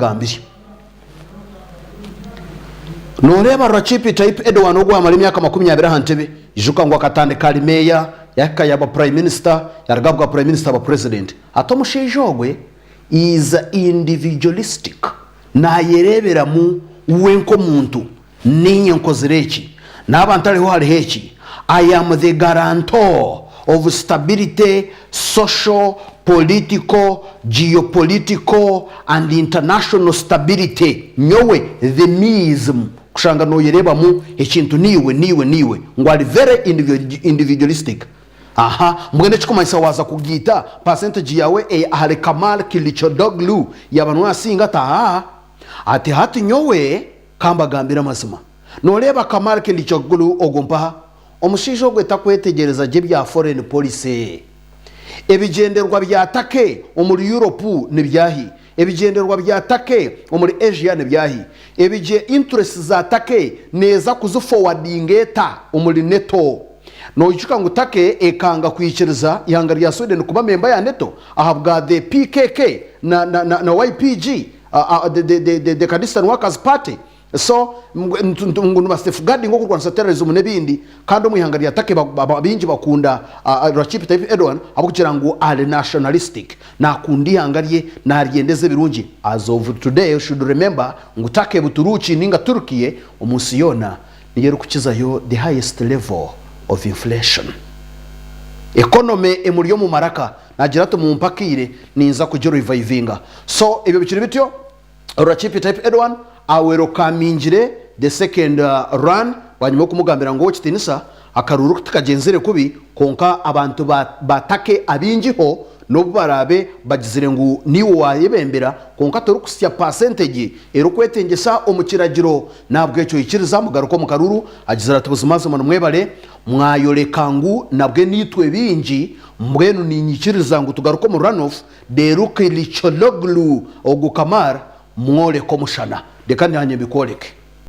Kambagambire. Nooreeba Recep Tayyip Erdogan ogu amara emyaka 20 aha ntebe, ijuka ngu akatandika ari meeya, yahika yaaba Prime Minister, yaruga aha bwa Prime Minister aba President. Hati omushaija ogwe is individualistic, naayereeberamu we nk'omuntu, niinye nkozire eki, naaba ntariho hariho eki, I am the guarantor of stability, social, political, geopolitical and international stability, nyowe, the meism, kushanga noyereebamu ekintu niiwe, niiwe, niiwe, ngu ari very individualistic. Aha, mbwenu ekikumanyisa waaza kugiita percentage yaawe eya ahari Kamal Kilicodoglu yaaba niwe asinga ati ahaa, ati hati nyowe kambagambire amazima. Noreeba Kamal Kilicoglu ogwo mpaha? Omushaija ogwe takwetegyereza gye ebya foreign policy. Ebigyendererwa bya Turkey omuri Europe nibyahi? Ebigyendererwa bya Turkey omuri Asia nibyahi? Ebigye interests za Turkey neeza kuzi forwardinga eta omuri NATO? Noijuka ngu Turkey ekanga kwikiriza ihanga rya Sweden kuba member ya NATO ahabwa the PKK na na na YPG, the the the the Kurdistan Workers Party. So ngu niba safeguardinga okurwanisa terrorism n'ebindi kandi omu ihanga rya Turkey baingi bakunda Recep Tayyip Erdogan ahabw'okugira ngu ari nationalistic, nakunda ihanga rye, naryendeza ebirungi. As of today you should remember ngu Turkey Buturuuki ninga Turkiye omu nsi yoona niyo erikukizayo the highest level of inflation. Economy emuri omu maraka, nagira ati mumpe akaire ninza kugi revivinga. So ebyo bikiri bityo. Recep Tayyip Erdogan awerokamingire the second run bwanyima yokumugambira ngu owekitiinisa akaruuru tikagyenzire kubi kwonka abantu ba Turkey abaingiho nobu baraabe bagizire ngu niiwe wayebembera kwonka torikuhitsya percentage erikwetengyesa omu kiragiro nahabwekyo ikiriza mugaruke omu karuuru. Agizire ati buzimazima nimwebare mwayoreka ngu nabwe niitwe baingi mbwenu ninyikiriza ngu tugaruke omu run off Reero Kilicodoglu ogu Kamar mworeke omushana. Reka naanye mbikworeke.